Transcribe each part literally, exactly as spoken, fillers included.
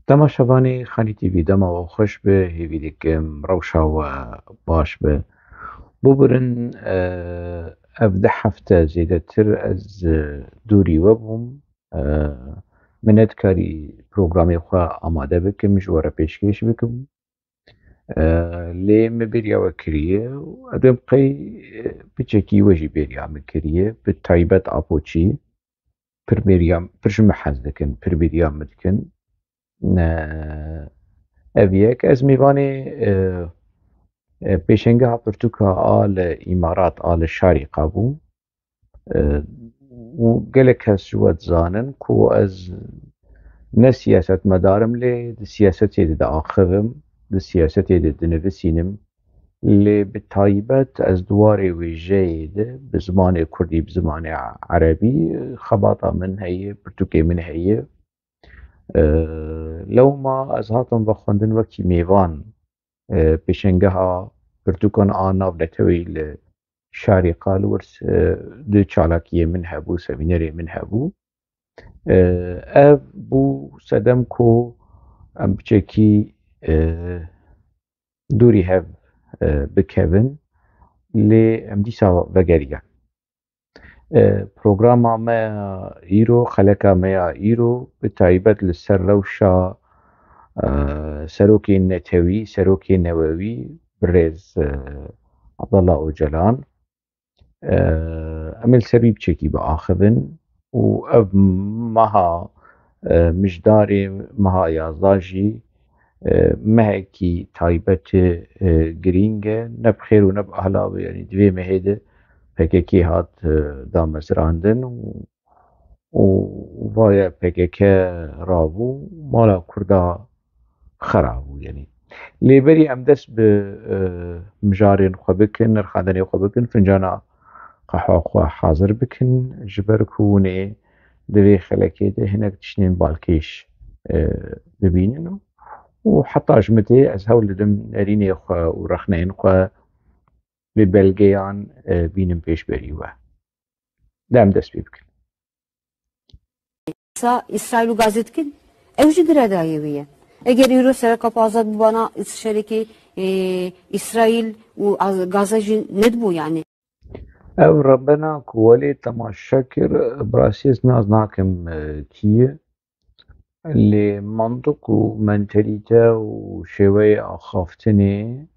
Temaşevanê Xanî T V, dema we xweş be, hêvî dikim rewşa we baş be. Bibirin, e, ev du hefte zêdetir ez, e, dûrî we bûm. E, min nedikarî programê xwe amade bikim, ji we re pêşkêş bikim. E, lê min bêriya we kiriye û ez dibêm qey, e, piçekî we jî bêriya min kiriye, bi taybet Apoçî. Pir bêriya, pir ji min hez dikin, pir bêriya min dikin. E, ev yek. Ez mêvanê, e, e, pêşengeha pirtûka a li Îmarat, a li Şarîqa bûm. E, û gelek kes ji we dizanin ku ez ne siyasetmedar im, lê di siyasetê de diaxivim, di siyasetê de dinivisînim. Lê bi taybet ez di warê wêjeyê de bi zimanê kurdî, bi zimanê erebî xebata min heye, pirtûkê min heye. E, lewma ez hatim vexwendin wekî mêvan, e, pêşengeha pirtûkan a navneteweyî li Şarîqa, li wir, e, du çalakiyê min hebû, semînerê min hebû. E, ev bû sedem ku em piçekî, e, dûrî hev, e, bikevin, lê em dîsa vegeriyan. E, programa me ya îro, xeleka me ya îro, bi taybet li ser rewşa, e, serokê netewî, serokê newewî, birêz, e, Abdullah Ocalan. E, em ê li ser wî piçekî biaxivin û ev meha, e, mijdarê meha yazda jî, e, mehekî taybet e, girîng e, ne bi xêr û ne bi ahla be. Yanî di vê mehê de P K K hat, e, damezrandin û, û vaya P K K rabû, mala Kurda xera bû, yanî. Lê berî em dest bi, e, mijarên xwe bikin, nirxandinê xwe bikin, fincana qehwa xwe hazir bikin, ji ber ku hûn ê di vê xelekê de hinek tiştên balkêş, e, bibînin û, û heta ji mitê ez hewl didim nerînê xwe û rexneyên xwe bi belgeyan, e, bînim pêşberî we. De em dest pê bikin. Sa Îsraîl û Gaze dikin, ew jî girêdayî wî ye. Eger îro sereka pa azad bibana, şerekî, e, Îsraîl û Az-, Gaze jî nedibû, yanî. Ev rebena ku welê temaşe kir, bi rastî ez nas nakim, e, kî ye. Lê mantiq û mentalîte û şêweyê axaftinê,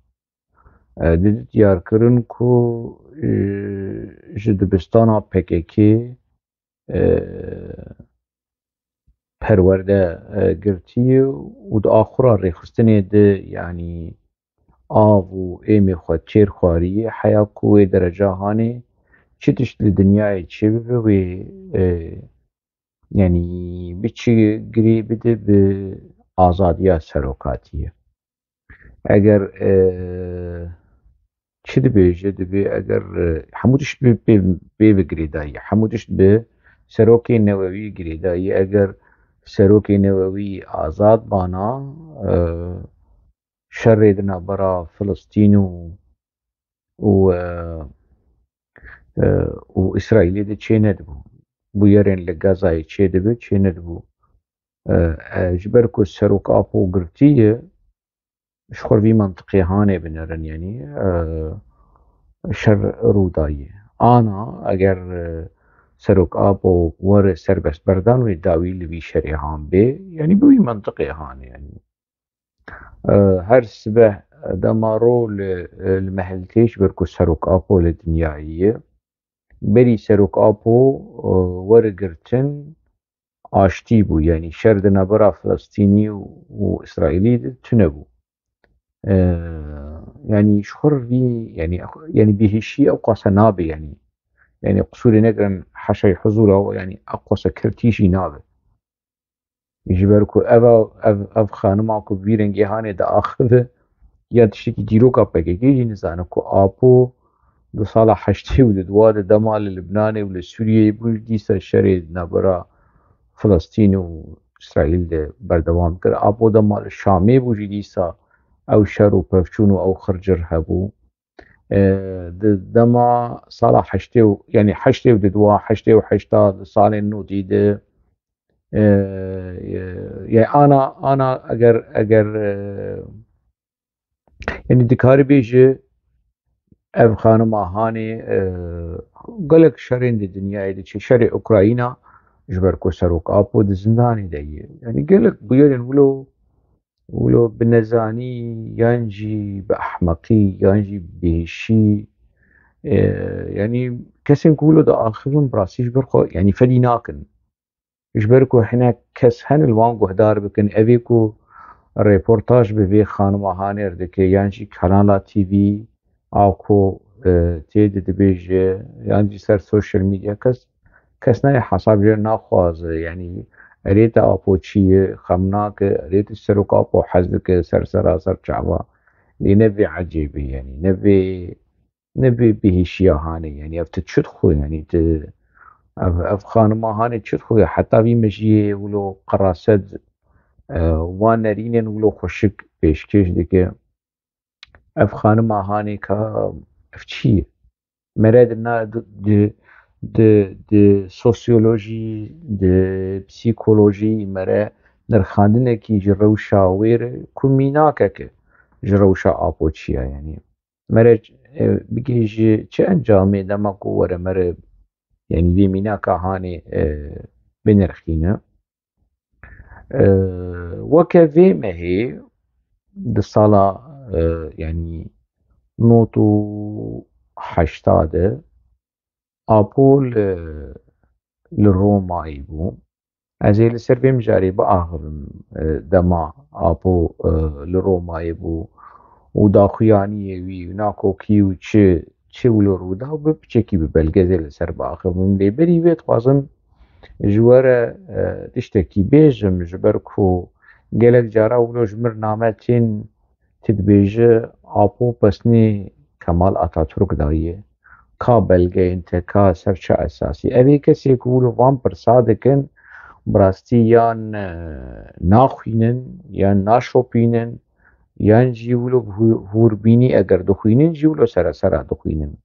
e, didi diyar kirin ku, e, ji dibistana P K K, e, perwerde, e, girtiye û di axura rêxistinê de, yanî av û êmê xwe çêr xwariye, heya ku wê dereca hanê çi tişt li dinyayê çêbibe, wê, e, yanî biçi girê bide bi azadiya serokatiyê. Eger, e, çi dibêje, dibê eger, e, hemû tişt bi, bi, bê bi girêdayî, hemû tişt bi serokê newewî girêdayî. Eger serokê newewî azad bana, e, şerê di navbera Filistîn û, û, e, e, û Îsraîlê de çê nedibû. Bûyerên li Gazayê çê dibe, çê nedibû. E, e, ji ber ku Serok Apo girtî ye, ji xwe vî mantiqê hanê binerin, yanî, e, şer rû daye. Ana, eger, e, Serok Apo were serbestberdan wê dawî li vî şerê han bê, yanî bi wî mantiqê hanê, yanî. E, her sibe dema ro li, li mehel tê, ji ber ku Serok Apo li dinyayê ye. Berî Serok Apo, e, were girtin, aştî bû. Yanî şer di navbera Filistînî û, û Îsraîlî de tune bû. E, yanî ji xwe re vî, yanî, yanî bêhişî ew qasa nabe, yanî. Yanî qisûrê negirin, heşayî huzûra, yanî ew qasa kirtî jî nabe. Ji ber ku ev, ev, ev xanima ku bi vî rengê hanê diaxive, ya tiştekî dîroka P K K jî nizane ku Apo di sala heştê û di dua de dema li Libnanê û li Sûriyeyê bû, dîsa şerê navbera Filistîn û Îsraîl de berdewam kir. Apo dema li Şamê bû jî dîsa ew şer û pevçûn û ew xircir hebû. E, di dema sala heştê û, yanî heştê û di dua, heştê û heşta, di salên nodî de, E, e, yani ana, ana eger, eger e, yani dikarî bêje ev xanima Hanê e, gelek şerên di dinyayê diçe, şerê Ukrayna ji ber ku Serok Apo di zindanê de ye. Yani gelek bûyerên wilo, wilo bi nezanî yan jî bi ehmeqî yan jî bi bêhişî e, yani kesên ku wilo diaxivin bi rastî ji ber xwe yani fedî nakin. Ji ber ku hinek kes hene li wan guhdar bikin, evê ku reportaj bi vê xanima Hanê re dike yan jî kanala T V a ku e, tê de dibêje yan jî ser social media kes kes nayê hesab jê naxwaze. Yani erê te Apo çi ye xem nake, erê te Serok Apo hez dike ser sera ser çava. Lê ne vê ecêbî yani ne vê ne bi bihişiya Hanê, yani ev tu çi dixwe, yani tu ev, ev xanima Hanê çi dixwe, heta vî mejiyê wilo qerased e, wan nerînên wilo xweşik pêşkêş dike. Ev xanima Hanê ka ev çi ye? Mere di na di, di, di, di sosyolojî, di psîkolojî mere nirxandinekî ji rewşa wê re ku mînakeke ji rewşa Apo çi ye, yani. Mere e, bigihîje çi encamê dema ku were mere, yani vê mînaka Hanê e, binirxîne. E, weke vê mehê di sala e, yani not û heşta de Apo li, li Romayê bû. Ez ê li ser vê mijarê biaxivim, e, dema Apo e, li Romayê bû û daxuyaniyê wî û nakokî û çi, çi wilo rû da û bi piçekî bi belge ez ê li ser biaxivim. Lê berî vê dixwazim ji we re e, tiştekî bêjim, ji ber ku gelek cara wilo ji mir name tên, tu dibêje Apo pesnê Kemal Atatürk daye. Ka belgeyên te, ka ser çi esasî? Ev ê kesê ku wilo van pirsa dikin, bi rastî yan e, naxwînin, yan naşopînin, yan jî wilo bi hû-, hûrbînî eger dixwînin jî wilo seresera dixwînin.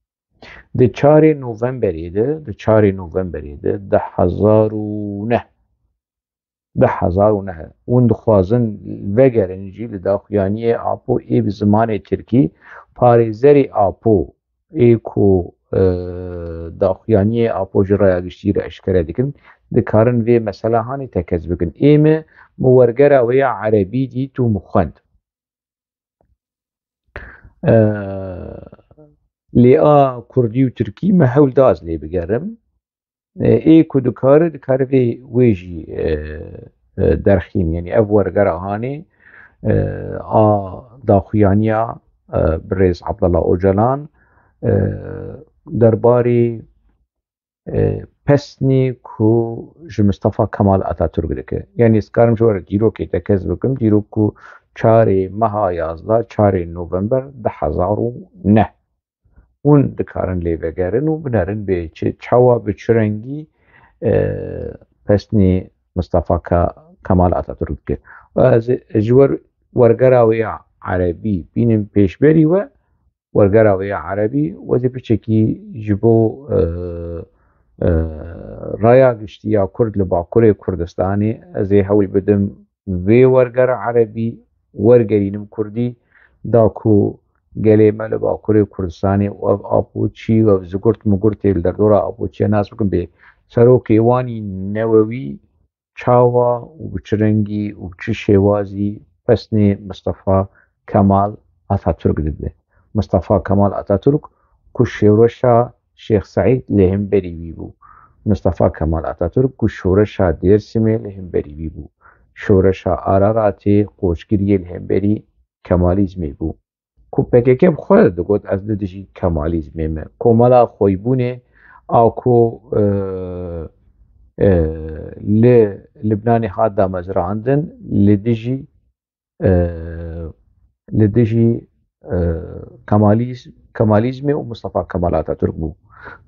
Di çarê Novemberê de, di çarê Novemberê de du hezar û neh, du hezar û neh, hûn dixwazin vegerin jî li daxuyaniyê Apo ê bi zimanê tirkî, parêzerê Apo ê ku e, daxuyaniyê Apo ji raya giştî re eşkere dikin, dikarin vê mesela Hanê tekez bikin. Ê me, min wergera wê ya erebî dît û min xwend. E, lê a kurdî û tirkî me hewl da ez lê bigerim. E, ê ku dikare, dikare vê wê jî e, e, derxîn. Yani ev wergera Hanê e, a daxuyaniya e, birêz Abdullah Ocalan e, derbarê e, pesnê ku ji Mustafa Kemal Atatürk dike. Yani ez karim ji we re dîrokê tekez bikim, dîrok ku çarê meha yazdeh, çarê November du hezar û neh. Hûn dikarin lê vegerin û binerin bê çi, çawa, bi çi rengî e, pesnê Mustafa Ka-, Kemal Atatürk dike. Ez ji wer-, wergera wê ya erebî bînim pêşberî we, wergera wê ya erebî, wezî piçekî ji bo e, e, raya giştî ya Kurd li Bakurê Kurdistanê ez ê hewl bidim vê wergera erebî wergerînim kurdî, da ku gelê me li Bakurê Kurdistanê û ev Apoçî û ev zigurt migurtê li derdora Apoçiya nas bikin bê serokê wan î newewî çawa û bi çi rengî û bi çi şêwazî pesnê Mistefa Kemal Atatürk dide. Mistefa Kemal Atatürk ku şêwreşa Şêx Seîd li hemberî wî bû. Mistefa Kemal Atatürk ku şoreşa Dêrsimê li hemberî wî bû. Şoreşa Araratê, qoçgiriyê li hemberî Kemalîzmê bû. Ku P K K bi xwe digot, ez li dijî Kemalîzmê me. Komela Xoybûnê a ku e, e, li Libnanê hat damezrandin, li dijî e, li dijî e, Kemalîz-, Kemalîzmê û Mustafa Kemal Atatürk bû.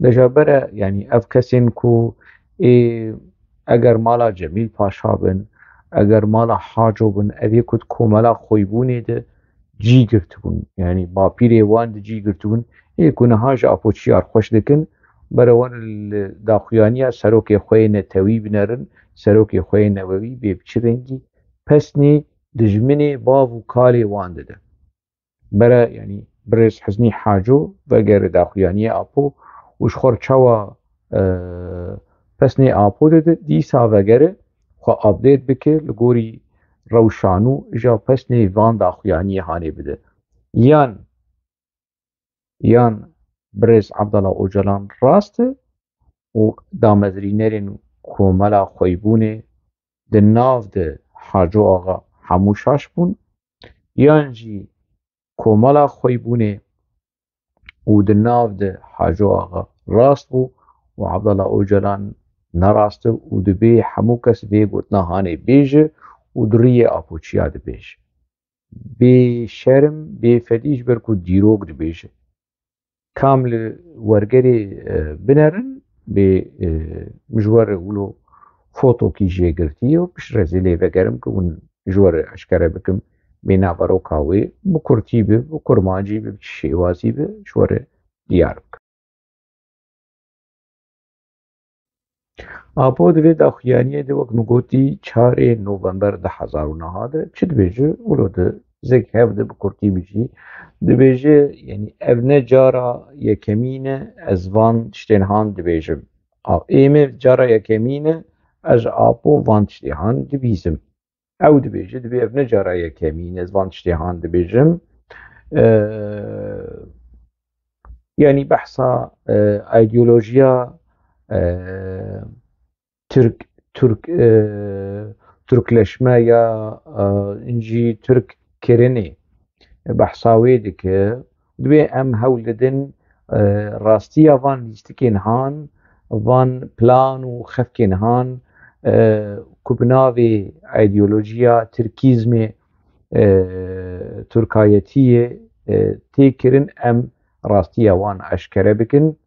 Deja bere, yani ev kesên ku ê eger mala Cemîl Paşa bin, eger mala Haco bin, ev ê ku di komela Xoybûnê de cî girtibûn. Yani bapîrê wan di cî girtibûn. Ê ku niha ji Apoçiyar xweş dikin, bere wan li daxuyaniya serokê xwe yê netewî binerin, serokê xwe yê newewî bê bi çi rengî pesnê dijminê bav û kalê wan dide. Bere, yanî birêz Hiznî Haco vegere daxuyaniyê Apo û ji xwe re çawa, e, pesnê Apo dide, dîsa vegere xwe update bike li gorî rewşa nû, îja pesnê van daxuyaniyê hanê bide. Yan, yan birêz Abdullah Ocalan rast e û damezrînerên Komela Xweybûnê di nav de Haco Axa hemû şaş bûn, yan jî Komela Xweybûnê û di nav de Haco Axa rast bû û Abdullah Ocalan ne rast e û dibê hemû kes vê gotina hanê bêje û di riyê Apoçiya dibêje. Bê şerm, bê fedî ji ber ku dîrok dibêje. Kam li wergerê, e, binerin, bê, e, min ji we re wilo fotokî jê girtiye û piştre ez ê lê vegerim ku hûn ji we re eşkere bikim, bê naveroka wê bi kurtî be, bi kurmancî be, bi çi şêwazî be, ji we re diyar bikim. Apo di vê daxuyaniyê de, wek min gotî, çarê November du hezar û nehad e. Çi dibêje? Wilo di zêk hev de bi kurtî bijî. Dibêje, yanî ev ne cara yekemîn e ez van tiştên han dibêjim. A, ê me cara yekemîn e ez ji Apo van tiştê han dibîzim. Ew dibêje, dibê ev ne cara yekemîn ez van tiştê han dibêjim. Ee, yanî behsa, e, îdeolojiya, e, Tirk, Tirk, e, Tirkleşme ya, e, jî Tirk kirinê behsa wê dike. Divê em hewl didin, e, rastiya van lîstikên han, van plan û xefkên han, e, ku bi navê îdeolojiya Tirkîzmê, e, Tirkayetiyê, e, tê kirin, em rastiya wan eşkere bikin.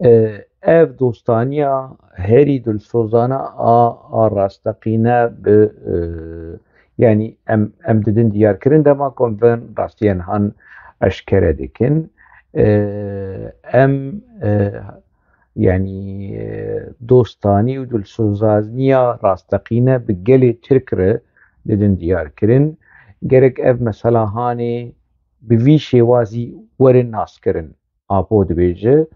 E, ev dostaniya herî dilsozane a, a rasteqîne bi, e, yanî em, em didin diyarkirin dema ku em vin rastiyên han eşkere dikin. E, em, e, yanî, e, dostanî û dilsozaniya rasteqîne bi gelê Tirk re didin diyarkirin. Gerek ev mesela hanê bi vî şêwazî werin naskirin. Apo dibêje,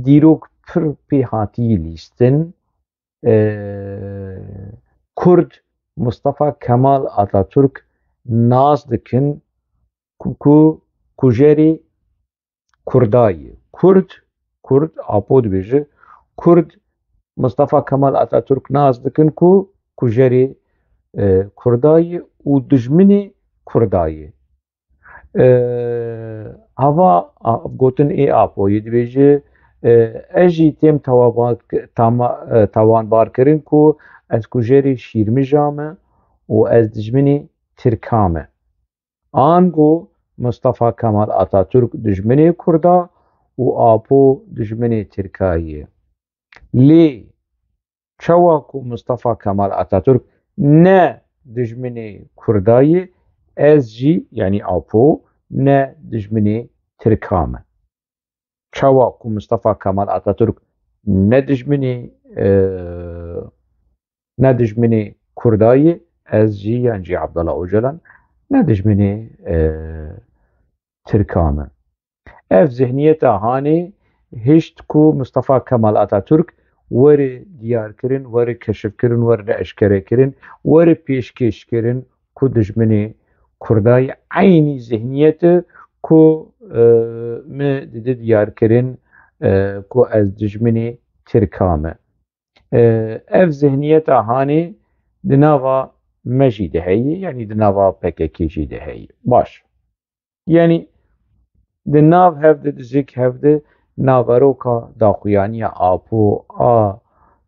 dîrok pir pê hatî lîstin, e, Kurd Mustafa Kemal Atatürk nas dikin ku, ku kujerê Kurda ye. Kurd, Kurd, Apo dibêje, Kurd Mustafa Kemal Atatürk nas dikin ku kujerê, e, Kurda ye û dijminê Kurda ye. E, hava, a, gotin ê Apoyê dibêje, e, ez jî têm tawabar-, tama-, e, tawanbarkirin ku ez kujerê Şîrmija me û ez dijminê Tirka me. Ango Mustafa Kemal Atatürk dijminê Kurda û Apo dijminê Tirka ye. Lê çawa ku Mustafa Kemal Atatürk ne dijminê Kurda ye, ez jî, yanî Apo, ne dijminê Tirka me. Çawa ku Mustafa Kemal Atatürk ne dijminê, e, ne dijminê Kurda ye, ez jî, yan jî Abdullah Ocalan, ne dijminê, e, Tirka me. Ev zihniyeta hanê hişt ku Mustafa Kemal Atatürk were diyarkirin, were keşifkirin, were eşkerekirin, were pêşkêşkirin ku dijminê Kurda ye. Eynî zihniyet e ku, e, me dide diyarkirin, e, ku ez dijminê Tirka me. E, ev zihniyeta hanê di nava me jî de heye, yanî di nava P K K jî de heye. Baş. Yanî di nav hev de, di zêk hev de naveroka daxuyaniya Apo a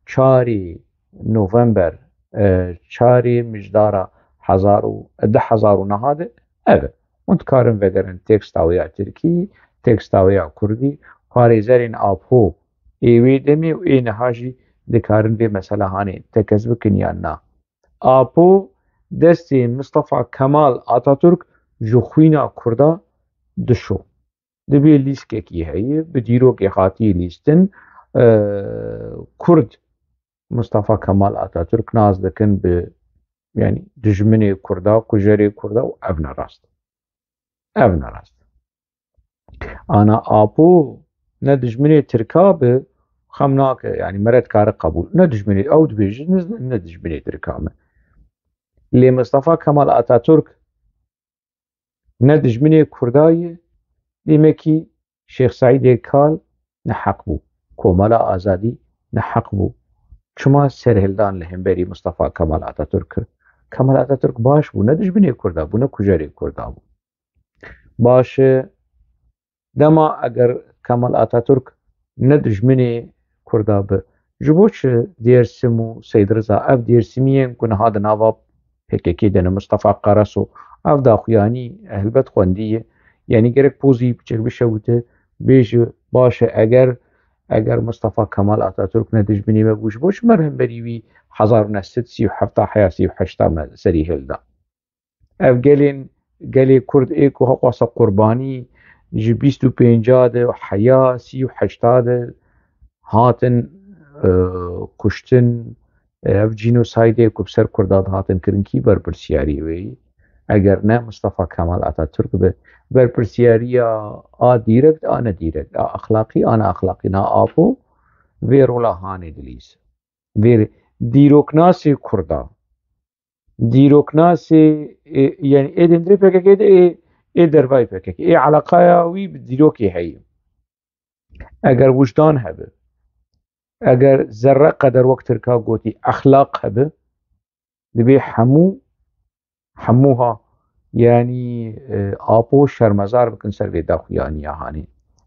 çarê November, e, çarê Mijdara hezar û, du hezar û nehad e, ev e. Hûn dikarin vegerin teksta wê ya tirkî, teksta wê ya kurdî, parêzerên Apo ê wê demê û ê niha jî dikarin vê mesela hanê tekez bikin yan na. Apo destê Mistefa Kemal Atatürk ji xwîna Kurda dişo. Dibê lîstkekî heye, bi dîrokê hatiye lîstin, e, Kurd Mustafa Kemal Atatürk nas dikin bi, yani, dijminê Kurda, kujerê Kurda û ev ne rast. Ev ne rast. Ana Apo ne dijminê Tirka bi, xem nake, yani, me re dikare qebûl. Ne dijminê, ew dibêje, ne, ne dijminê Tirka me. Lê Mustafa Kemal Atatürk ne dijminê Kurda ye, demekî Şêx Seîdê Kal neheq bû. Komela Azadî neheq bû. Çima serhildan li hemberî Mustafa Kemal Atatürk kir? Kemal Atatürk baş bû, ne dijminê Kurda bû, ne kujerê Kurda bû. Baş e, dema eger Kemal Atatürk ne dijminê Kurda bi, ji bo çi Dêrsim û Seyd Riza, ev Dêrsimiyên ku niha di nava P K K de ne, Mustafa Karaso, ev daxuyanî helbet xwendiye. Yanî gerek pozî piçek bişewite, bêje, baş e, eger, eger Mustafa Kemal Atatürk ne dijminê me bû, ji bo çi me hemberî wî hezar û neh sed sî û heft heya sî û heşta me serî hilda? Ev gelên, gelê Kurd ê ku heqwasa qurbanî ji bîst û pênca de, heya sî û heşta de hatin, e, kuştin, ev cînosaydê ku bi ser Kurda dihatin kirin, kî berpirsiyarî wê ye? Eger ne Mustafa Kemal Atatürk be, berpirsiyariya a direkt, a ne direkt, a exlaqî, a ne exlaqî, na Apo vê rola hanê dilîze. Vê dîroknasê Kurda, dîroknasê, e, yani ê dindirê P K K de, ê, ê dervayê P K K, ê eleqaya wî bi dîrokê heye. Eger wijdan hebe, eger zerre qeder wek Tirka gotî exlaq hebe, divê hemû, hemûha, yani, e, Apo şermezar bikin ser vê daxuyaniya hanê.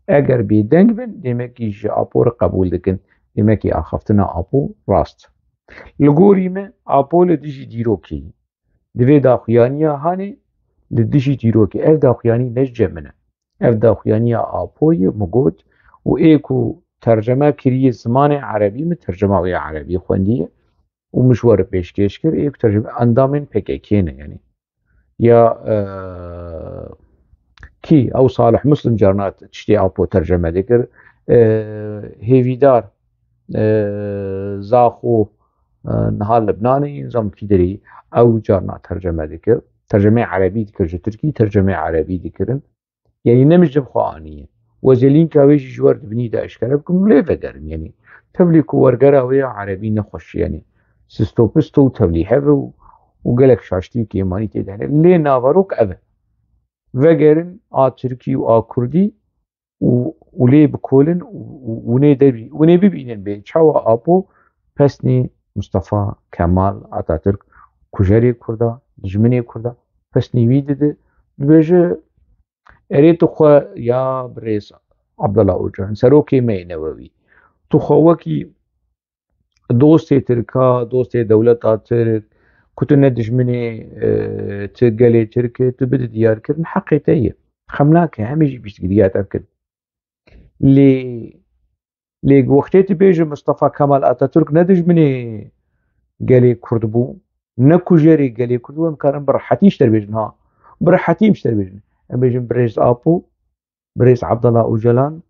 Eger bêdeng bin, demekî ji Apo re qebûl dikin, demekî axaftina Apo rast. Li gorî me, Apo li dijî dîrokê ye. Di vê daxuyaniya hanê, li dijî dîrokê. Ev daxuyanî ne ji cem min e. Ev daxuyaniya Apo ye, min got, û ê ku terceme kiriye zimanê erebî, min tercema wê erebî xwendiye û min ji we re pêşkêş kir, ê ku terceme endamên P K K ne, yani. Ya, e, kî? Ew Salih Muslim carna tiştê Apo terceme dikir. E, Hêvîdar, e, Zaxo, e, niha Libnanê, nizam kî derê, ew carna terceme dikir. Tercemeyê erebî dikir ji tirkî, tercemeyê erebî dikirin. Yani ne min ji xwe aniye. Wezê lînka wê jî ji we re di binî de eşkere bikim, lê vegerin. Yani tevlî ku wergera wê ya erebî nexweş, yani sistopisto û tevlî hev e û, û gelek şaştî û kêmanî tê de hene. Lê naverok ev e. Vegerin a tirkî û a kurdî û, û lê bikolin û, û, û nê debî-, û nê bibînin bê çawa Apo pesnî Mustafa Kemal Atatürk, kujerê Kurda, dijminê Kurda, pesnî wî dide, dibêje, erê tu xwe ya birêz Abdullah Ocalan, serokê me yê newewî, tu xwe wekî dostê Tirka, dostê dewleta Tirk, ku tu ne dijminê, e, tu gelê Tirk e, tu bide diyarkirin, heqê te ye. Xem nake, hemî jî piştgiriya te bikin. Lê, lê wextê tu bêje Mustafa Kemal Atatürk ne dijminê gelê Kurd bû, ne kujerê gelê Kurd bû, em karin bi rehetî ji te re bêjin ha. Bi rehetî em ji te re bêjin. Em bêjin birêz Apo, birêz Abdullah Ocalan,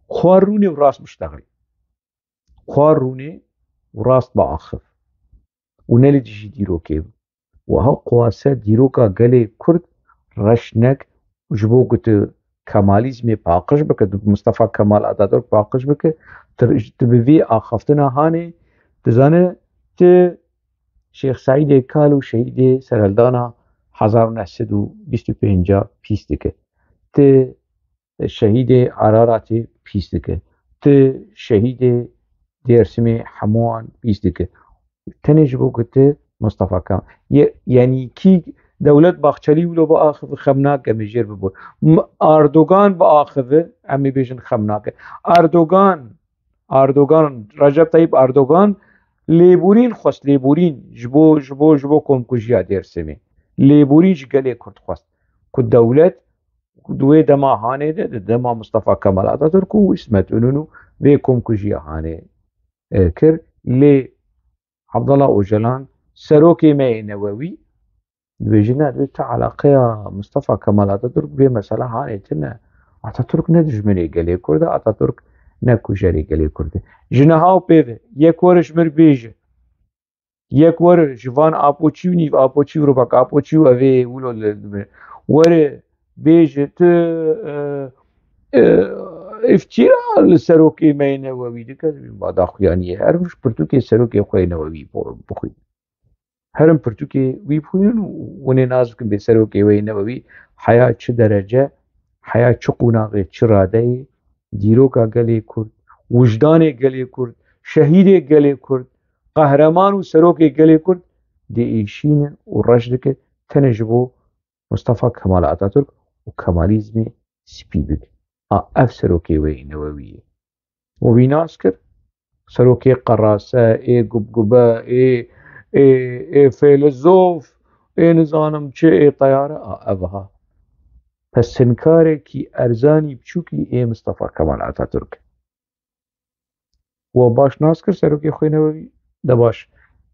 xwar rûnê û rast biştexilî. Xwar rûnê û rast biaxiv. Û ne li dijî dîrokê bi. Wiha quwase dîroka gelê Kurd reş nek, ji bo ku tu Kemalîzmê paqij bike, tu Mustafa Kemal Atatürk paqij bike, tu, tu bi vî axaftina hanê, tu zane, tu Şêx Seîdê Kal û şehîdê serhildana hezar û neh sed û bîst û pênc pîs dike. Tu şehîdê Araratê pîs dike. Tu şehîdê Dêrsimê hemûyan pîs dike. Tenê ji bo ku tu Mustafa Kemal. Ye-, yanî kî Dewlet Bahçelî wilo biaxive xem nake, em ê jêr bibin. M-, Erdogan biaxive, em ê bêjin xem nake. Erdogan, Erdogan, Recep Tayyip Erdogan lêborîn xwest, lêborîn ji bo, ji bo, ji bo komkujiya Dêrsimê. Lêborîn ji gelê Kurd xwest. Ku dewlet di wê dema hanê de, di dema Mustafa Kemal Atatürk û Îsmet Înonû vê komkujiya hanê, e, kir. Lê Abdullah Ocalan, serokê me yê newewî, dibêje, ne, dibê tu eleqeya Mustafa Kemal Atatürk vê mesela hanê tune. Atatürk ne dijminê gelê Kurd e, Atatürk ne kujerê gelê Kurd e. Ji niha û pê ve yek were ji mir bêje, yek were ji van Apoçî û nîv Apoçî û rubek Apoçî û evê wilo li, li, were bêje tu, e, e, îftîra li serokê me yê newewî dike, ba daxuyaniyê. Her ji pirtûkê serokê xwe yê newewî bo-, bixwîne. Herin pirtûkê wî bixwînin û hûn ê nas bikin bê serokê we yê newewî heya çi derece, heya çi qonaxê, çi radeyê, dîroka gelê Kurd, wijdanê gelê Kurd, şehîdê gelê Kurd, qehreman û serokê gelê Kurd diêşîne û reş dike tenê ji bo Mustafa Kemal Atatürk û Kemalîzmê spî bike. A, ev serokê we yê newewî ye. Û wî nas kir, serokê qerase, ê gubgube, ê, ê, ê feylezof, ê nizanim çi, ê teyare, a, ev ha. Pesinkarekî erzanî biçûkî ê Mustafa Kemal Atatürk. We baş nas kir serokê xwe yê newewî, de baş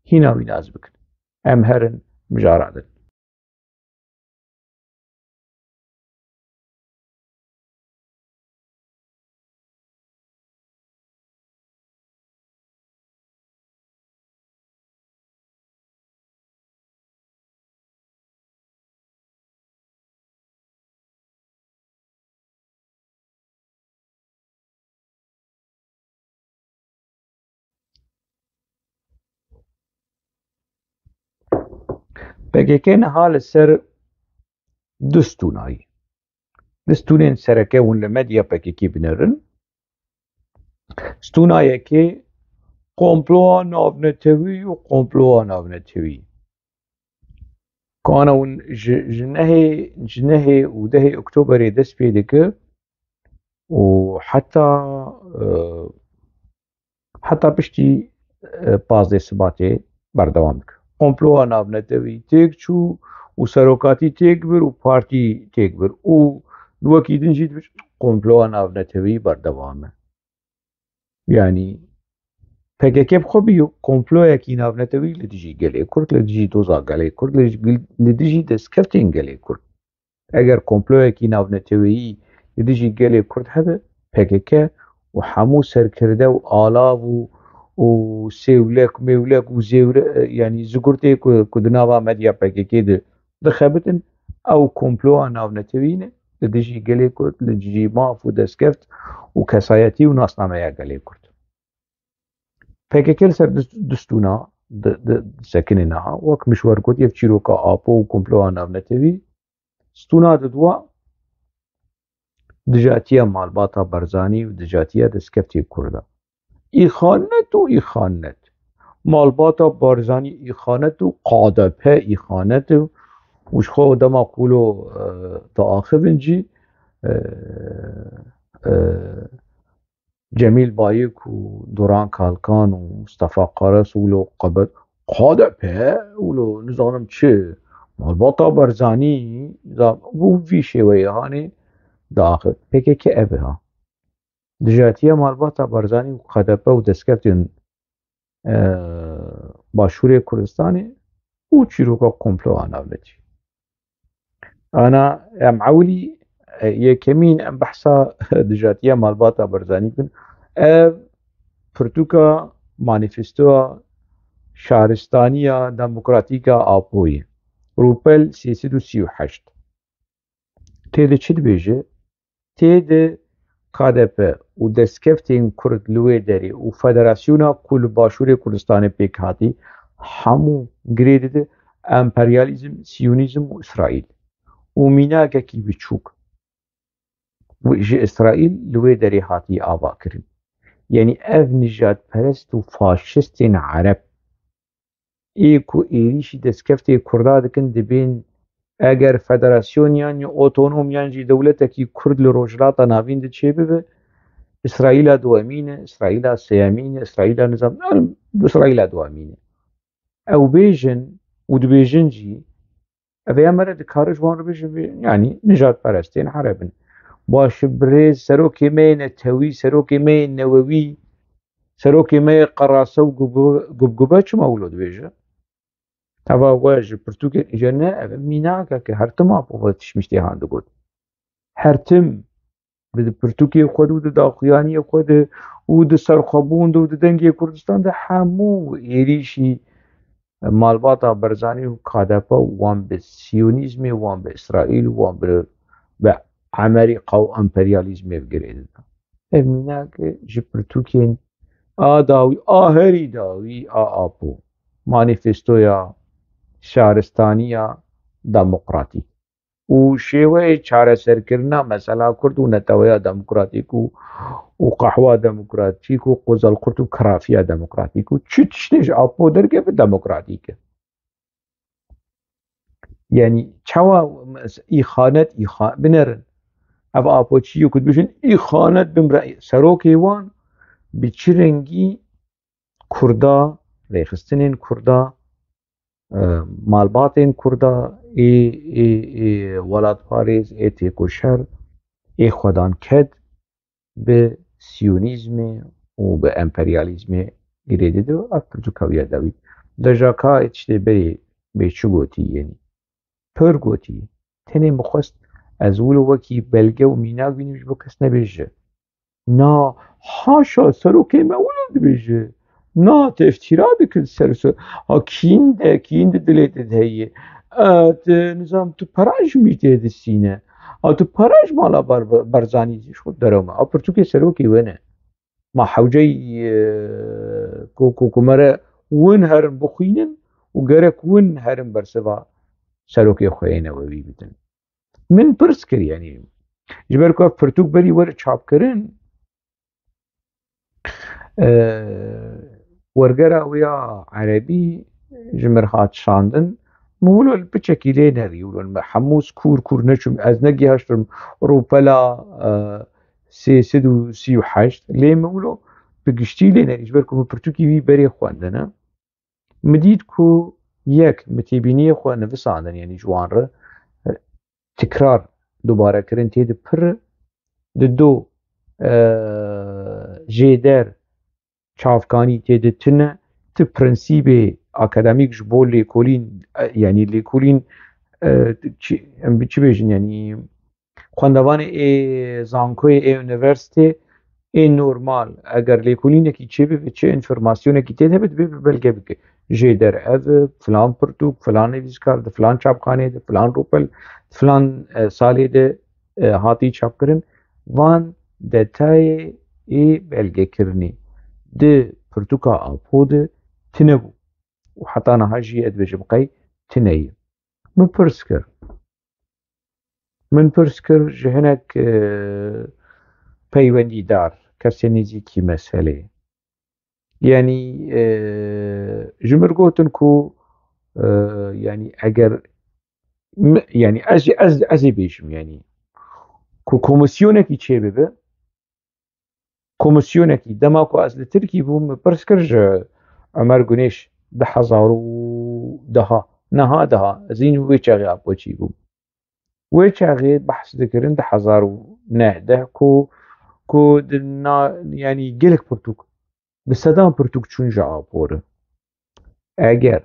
hîna wî nas bikin. Em herin mijara din. P K K niha li ser du stûna ye. Du stûnên sereke hûn li medya P K K binêrin. Stûna yekê komploya navnetewî û komploya navnetewî. Ku ana hûn ji, ji nehê, ji nehê û dehê Oktoberê dest pê dike û heta, e, heta piştî, e, pazdeh Sibatê berdewam dike. Komploya navnetewî têk çû û serokatî têk bir û partî têk bir û wekî din jî dibêjin komploya navnetewî berdewam e. Yanî P K K bi xwe bû komployekî navnetewî li dijî gelê Kurd, li dijî doza gelê Kurd, li, li dijî destkeftên gelê Kurd. Eger komployekî navneteweyî li dijî gelê Kurd hebe, P K K û hemû serkirde û alav û, û sêwlek, mêwlek û zêwre, yanî zigurtê ku, ku di nava medya P K K de dixebitin, ew komploya navnetewî ne li dijî gelê Kurd, li dijî maf û destkeft û kesayetî û nasnameya gelê Kurd. P K K li ser du, du stûna di, di, disekine niha. Wek min ji we re got, ev çîroka Apo û komploya navnetewî. Stûna didwa dijatiya malbata Barzanî û dijatiya destkeftê Kurda. Îxanet û îxanet. Malbata Barzanî îxanet û K D P îxanet û ji xwe dema ku lo, e, diaxivin jî, e, e, Cemîl Bayik û Duran Kalkan û Mustafa Karas û lo qebet K D P û lo nizanim çi malbata Barzanî za-, û vî şêweyê hanê diaxivin. P K K ev e ha. Dijatiya malbata Barzanî û K D P û destkeftên, e, Başûrê Kurdistanê û çîroka komploya navnetewî. Ana em ewilî, e, yekemîn em behsa dijatiya malbata Barzanî bikin. Ev pirtûka manîfestoya Şaristaniya Demokratîk a Apoyê, rûpel sê sed û sî û heşt. Tê de çi dibêje? Tê de K D P û destkeftên Kurd li wê derê û federasyona ku li Başûrê Kurdistanê pêk hatî, hemû girê dide emperyalîzm, siyonîzm û Îsraîl. Û mînakekî biçûk ji Îsraîl li wê derê hatiye avakirin. Yanî ev nijadperest û faşistên Ereb ê ku êrîşî destkeftê Kurda dikin, dibên eger federasyon yan otonom yan jî dewletekî Kurd li Rojhilata Navîn de çêbibe, Îsraîla duwemîn e, Îsraîla sêyemîn e, Îsraîla nizam, Îsraîla duwemîn e. Ew bêjin û dibêjin jî, ev ê em re dikare ji wan re bêjin, yanî nijadperestên Ereb in. Baş e, birêz, serokê me yê netewî, serokê me yê newewî, serokê me yê qerase û gubgube, gubgube çima wilo dibêje? Teva we ji pirtûkên îje ne, ev mînakeke her tim Apo ve tişmiştê han digot. Her tim di pirtûkê xwe de û di daxuyaniyê xwe de û di serxwebûn de û di Dengê Kurdistan de hemû êrîşî malbata Barzanî û K D P wan bi siyonîzmê, wan bi Îsraîl û wan bi, bi emerîka û emperyalîzmê bi girê dida. Ev mînak ji pirtûkên a dawî, a herî dawî a Apo, manîfestoya şaristaniya demokratîk û şêweyê çareserkirina mesela Kurd û neteweya demokratîk û, û qehwa demokratîk û qozelqurt û kirafiya demokratîk û çi tiştê ji Apo derkeve demokratîk e. Yanî çawa îxanet îxa-, binerin. Ev Apoçiyê ku dibêjin îxanet bimre, serokê wan bi çi rengî Kurda, rêxistinên Kurda, e, malbatên Kurda, ê, ê, ê welatparêz, ê têkoşer, ê xwedanked bi siyonîzmê û bi emperyalîzmê girê dide û ev pirtûka wî ya dawî. Deja ka tiştê berê bê çi gotî, yenî pir gotî. Tenê min xwest ez wilo wekî belge û mînak bînim ji bo kes nebêje. Na, haşa, serokê me wilo dibêje. Na, tu îftîra dikin ser, ser. Ha, kîn de, kîn di dilê te de heye. E, tu, nizam, tu pera ji mî tê distîne. A, tu pera ji mala Bar-, Barzanî jî xwe derewme. A, pirtûkê serokê we ne. Ma hewceyî, e, ku, ku, ku mere win herin bixwînin û gerek win herin bersiva serokê xwe yê newewî bidin. Min pirs kir, yanî, ji ber ku ev pirtûk berî were çapkirin, e, wergera wê ya erebî ji mir hat şandin, min wilo li piçekî lê nerî, wilo me hemû kûr kûr neçûm, ez negihaştim rûpela, e, sê sed û sî û heşt, lê min wilo bi giştî lê nerî, ji ber ku min pirtûkî wî berê xwendine. Min dît ku yek, min têbîniyê xwe nivisandin, yanî ji wan re, e, tikrar, dubarekirin tê de pir e, di do, e, jêder çavkanî tê de tune, ti prensîbê akademîk ji bo lêkolîn, e, yanî lêkolîn, e, çi, em bi çi bêjin, yanî xwendevanê ê zankoyê ê unîversîtê ê normal, eger lêkolînekî çêbibe, çi înformasyonekî tê de hebe, divê bi belge bike. Jêder ev, filan pirtûk, filan nivîskar, di filan çapxaneyê de, filan rûpel, filan, e, salê de, e, hatî çapkirin. Van detayê ê belgekirinê di pirtûka Apo de tune bû. Û heta niha jî ez dibêjim qey tune ye. Min pirs kir. Min pirs kir ji hinek, e, peywendîdar, kesê nêzîkî meselê. Yanî, e, ji mir gotin ku, e, yanî eger mi-, yanî ez, ez, ez ê bêjim, yanî ku komîsyonekî çêbibe, komîsyonekî, dema ku ez li Tirkî bûm, min pirs kir ji Ömer Güneş, du hezar û deh, niha deh, ez hîn wê çaxê Apoçî bûm. Wê çaxê behs dikirin du hezar û neh deh ku, ku di na-, yanî gelek pirtûk, bi sedan pirtûk çûn ji Apo re. Eger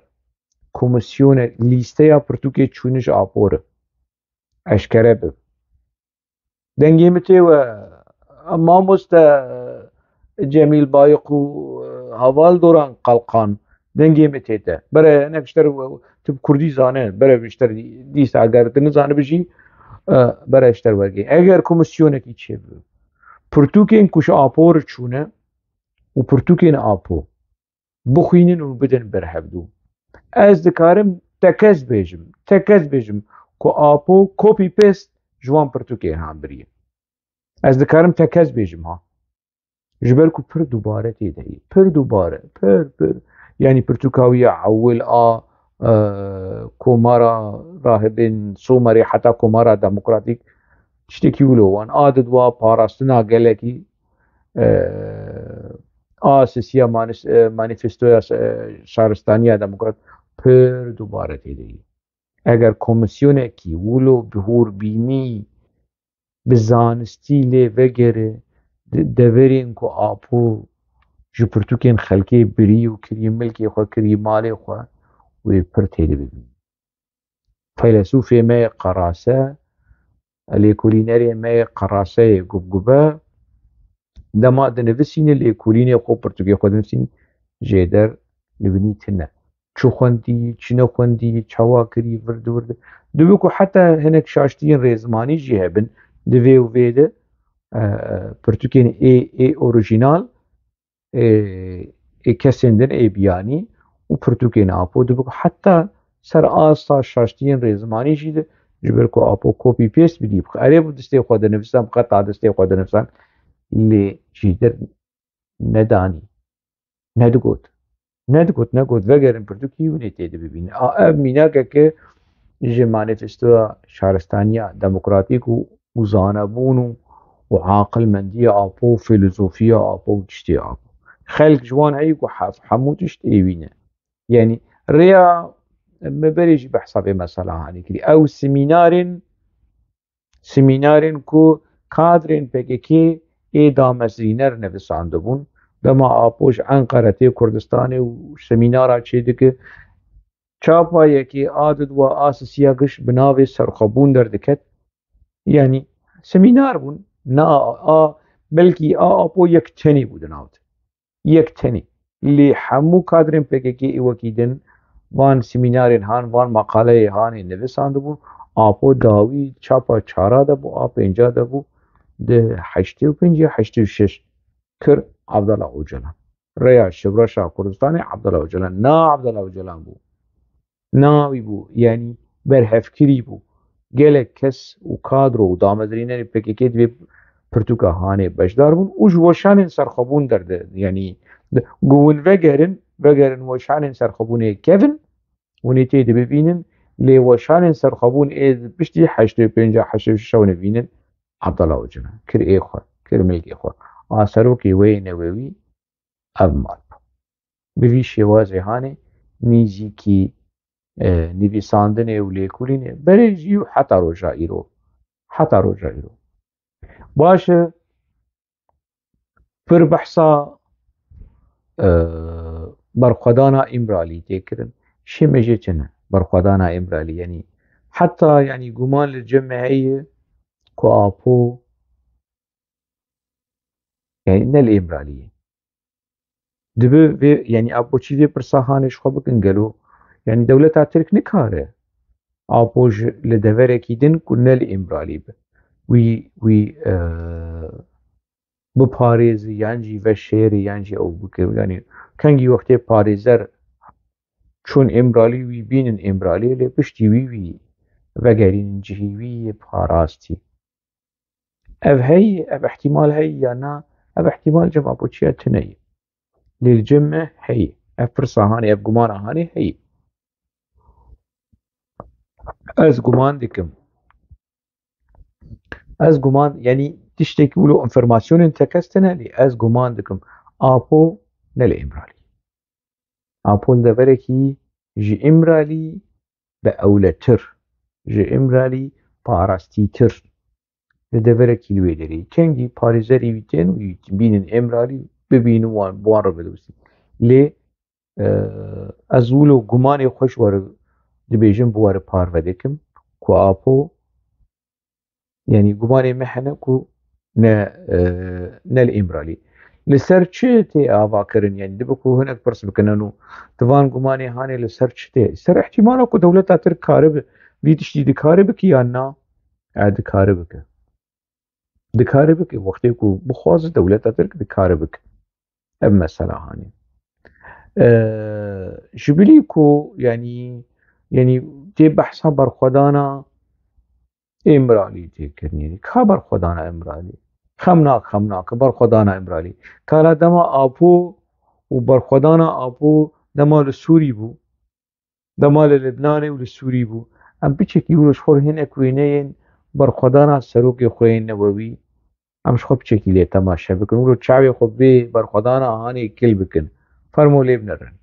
komîsyonek lîsteya pirtûkê çûnî ji Apo re eşkere be. Dengê min tê we, mamoste Cemîl Bayik û heval Doran Kalkan, dengê min tê te. Bere hinek ji te re, tu bi kurdî zane, bere ji te re dîsa eger tu nizanibe jî, e, bere ji te re wergê. Eger komîsyonekî çêbibe, pirtûkên ku ji Apo re çûne û pirtûkên Apo bixwînin û bidin ber hevdû. Ez dikarim tekez bêjim, tekez bêjim ku Apo copy paste ji wan pirtûkê han biriye. Ez dikarim tekez bêjim ha. Ji ber ku pir dubare tê de ye. Pir dubare, pir, pir. Yanî pirtûka wî ya ewil a, e, Komara Rahibên Somerê heta Komara Demokratîk tiştekî wilo wan. A di dua parastina gelekî, e, a sisiya manis-, e, manîfestoya, e, şaristaniya demokrat pir dubare tê de ye. Eger komîsyonekî wilo bi hûrbînî, bi zanistî lê vegere, di deverên ku Apo ji pirtûkên xelkê birî û kirî milkê xwe, kirî malê xwe, wê pir tê de bibînin. Feylesûfê me yê qerase, lêkolînerê me yê qeraseyê gubgube, dema dinivîsîne lêkolînê xwe, pirtûkê xwe dinivîsîne, jêder li binî tune. Çi xwendî, çi nexwendî, çawa kirî, vir di vir di. Dibe ku heta hinek şaştiyên rêzimanî jî hebin di vê û vê de, e, pirtûkên ê, ê orîjînal, ê, ê kesên din ê biyanî û pirtûkên Apo, dibe ku heta ser asta şaştiyên rêzimanî jî de, ji ber ku Apo copy paste bidî, erê bi destê xwe dinivîsan, bi xeta destê xwe dinivîsan, lê jêder nedanî. Nedigot. Nedigot, negot, vegerin pirtûkî, hûn ê tê de bibînin. A, ev mînakeke ji manîfestoya şaristaniya demokratîk û, û zanebûn û, û aqilmendiya Apo û fîlozofiya Apo û tiştê Apo. Xelk ji wan heyî ku hef-, hemû tişt ê wî ne. Yanî rêya me berê jî behsa vê mesela hanê kirî. Ew semînarên semînarên ku kadrên P K K ê damezrîner nivîsandibûn. Dema Apo ji Enqere tê Kurdistanê û semînara çêdike, çapa yekê a didwa a sisiya giş bi navê Serxwebûn derdiket. Yanî semînar bûn. Na a, belkî a Apo yek tenê bû di nav de. Yek tenê. Lê hemû kadrên P K K ê wekî din van semînarên han, van maqaleyê hanê nivîsandibûn. Apo dawî çapa çara de bû, a pênca de bû, di heştê û pênc ya heştê û şeş kir Abdullah Ocalan. Rêya Şevreşa Kurdistanê Abdullah Ocalan. Na Abdullah Ocalan bû. Navî bû, yanî berhevkirî bû. Gelek kes û kadro û damezrînerê P K K di vê pirtûka hanê beşdar bûn û ji weşanên Serxwebûn derde, yanî di, ku hûn vegerin, vegerin weşanên Serxwebûnê kevin, hûn ê tê de bibînin, lê weşanên Serxwebûn ê piştî heştê û pênc, heştê û şeş nivînin, Abdullah Ocalan kir ê xwe, kir milkê xwe. A serokê wê yê newewî ev mal bû. Bi vî şêwazê hanê nîzîkî, e, nivîsandinê û lêkolînê berê jî û heta roja îro. Heta roja îro. Baş e, pir behsa, e, berxwedana Îmralî tê kirin. Şê me jê çi ne? Berxwedana Îmralî, yanî heta, yanî guman li cem me heye ku Apo, yanî ne li Îmralî ye. Dibe vê, yanî Apo çî vê pirsa hanê ji xwe bikin gelo? Yanî dewleta Tirk nikare Apo ji li deverekî din ku ne li Îmralî be, wî, wî, e, biparêze yan jî veşêrê yan jî ew bike. Yanî kengî wextê parêzer çûn Îmralî, wî bînin Îmralî, lê piştî wî, wî vegerînin cihî wî yê parastî. Ev heyî, ev ihtimal heyî ya na, ev ihtimal cem Apoçiya tune ye. Lê li cem me heyî. Ev pirsa hanê, ev gumana hanê heyî. Ez guman dikim. Ez guman, yanî tiştekî wilo informasyonên tekez tune, lê ez guman dikim Apo ne li Îmralî. Apo li deverekî ji Îmralî bi ewletir, ji Îmralî parastîtir. Li deverekî li wê derê. Kengî parêzerî wî tên û wî bînin Îmralî, bibînin wan, bi wan re bidewsin. Lê, e, ez wilo gumanê xwe ji we re dibêjim, bi we re parve dikim ku Apo, yanî gumanê me hene ku ne, e, ne li Îmralî. Li ser çi tê ava kirin? Yanî dibe ku hinek pirs bikin, eno, di van gumanê hanê li ser çi tê? Ser ihtimala ku dewleta Tirk karibe, vî tiştî dikare bike yan na? E, dikare bike. Dikare bike, wextê ku bixwaze dewleta Tirk dikare bike. Ev mesela hanê. E, ji bilî ku, yanî, yanî tê behsa berxwedana Îmralî tê kirin. Yanî ka berxwedana Îmralî? Xem nake, xem nake, berxwedana Îmralî. Kala dema Apo û berxwedana Apo dema li Sûrî bû, dema li Libnanê û li Sûrî bû. Em piçekî wilo ji xwe re hinek wêneyên berxwedana serokê xwe yên newewî, em ji xwe piçekî lê temaşe bikin. Wilo çavê xwe bê berxwedana hanê kil bikin. Fermo lê binerin.